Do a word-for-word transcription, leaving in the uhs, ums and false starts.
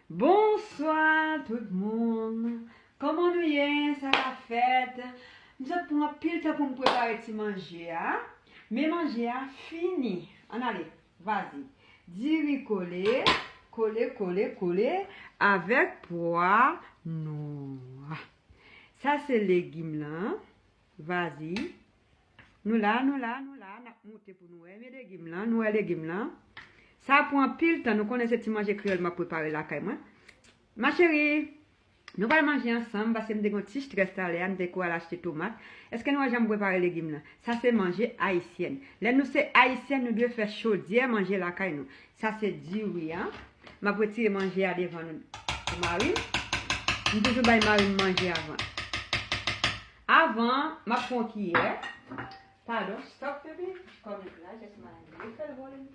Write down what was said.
Bonswa tout moun. Kòman nou ye? Sa ka fèt? M sot pran anpil tan pou m prepare ti manje a. Men manje a fini. Ann ale, vazi. Diri kole, kole, kole, kole avèk pwa nwa. Sa se legim lan. Vazi. Nou la, nou la, nou la. N ap moute pou nou wè. Men legim lan, nou wè legim lan. Sa pran anpil tan. Nou konnen se ti manje kreyòl m ap prepare lakay mwen. Ma chérie, nou pral manje ansanm paske m te gen yon ti strès talè a, m te kou al achte tomat. Èske nou wè jan m prepare legim lan? Sa se manje ayisyèn. Lè nou se ayisyèn, nou dwe fè chodyè manje lakay nou. Sa se diri an. M ap retire manje a devan nou pou mari m. M toujou bay mari m manje avan. Avan, m ap pran yon kiyè. Padon, stop, baby. Kòm la, just my little volume.